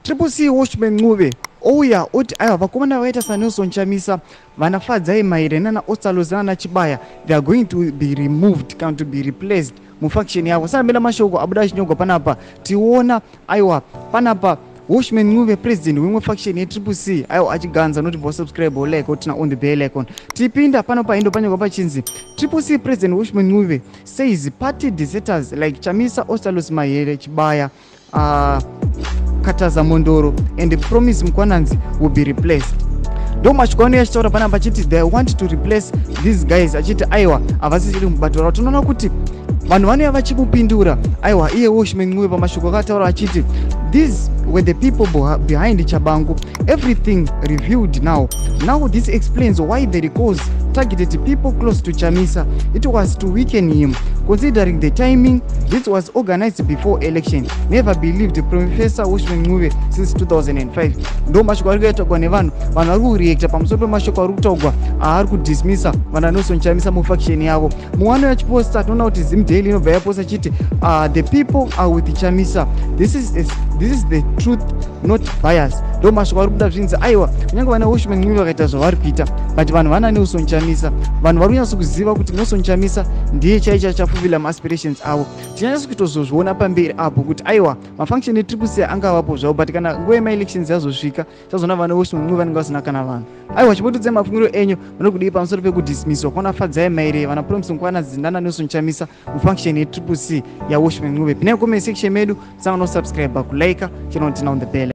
Triple C Welshman Ncube ouya oti aiwa, vakomana vakaita saNelson Chamisa, vana Fadzai Maire nana Ostallos nana Chibaya, they are going to be removed kana to be replaced mufaction yavo. Sanambela mashoko abuda achinyorwa panapa, tiona aiwa panapa Welshman Ncube, president wemwe faction yeTriple C, aiwa achiganza. Noti subscribe, like, turn on the bell icon. Tipinda pano paindo panyorwa pachinzi Triple C President Welshman Ncube says party deserters like Chamisa, Ostallos Mahere, Chibaya, Kataza Mondoro and Promise Mkwananzi will be replaced. Ndo mashoko anouya achitaura panapa achiti they want to replace these guys, achiti aiwa, havasisiri mubato ravo. Tinoona kuti vanhu vanouya vachimupindura aiwa iye Welshman Ncube pamashoko akataura achiti these were the people behind Tshabangu. Everything reviewed now. Now this explains why the recalls targeted people close to Chamisa. It was to weaken him. Considering the timing, this was organized before election. Never believed Professor Welshman Ncube since 2005. Ndo mashoko ari kuitaurwa nevanhu. Vanhu vari kureacta pamusoro pemashoko ari kutaurwa aari kudismissa vanhu Nelson Chamisa mufaction yavo. Muwano yachiposta, tinoona kuti Zim Daily inobva yaposta chiti the people are with Chamisa. This is the truth, not bias. Ndo mashoko ari kuda zvinzi aiwa, kunyange vana Welshman Ncube vakaita zvavari kuita, but vanhu vana Nelson Chamisa, vanhu vari kunyatso kuziva kuti Nelson Chamisa ndiye chaicho achafulfilla maaspirations avo. Tinyatso kutozozviona pamberi apo kuti aiwa, mafaction eTriple C angavapo zvavo, but kana nguva yemaelections yazosvika, chazoona vana Welshman Ncube vanenge vasina kana vanhu. Aiwa, chibotudzai mafungiro enyu, munokudii pamusoro pekudismisswa kwana Fadzai Maire, vana Promise Mkwananzi nana Nelson Chamisa mufaction yeTriple C yaWelshman Ncube? Pinai comment section medu, sanga nosubscribe, kulike, channel, turn on the bell.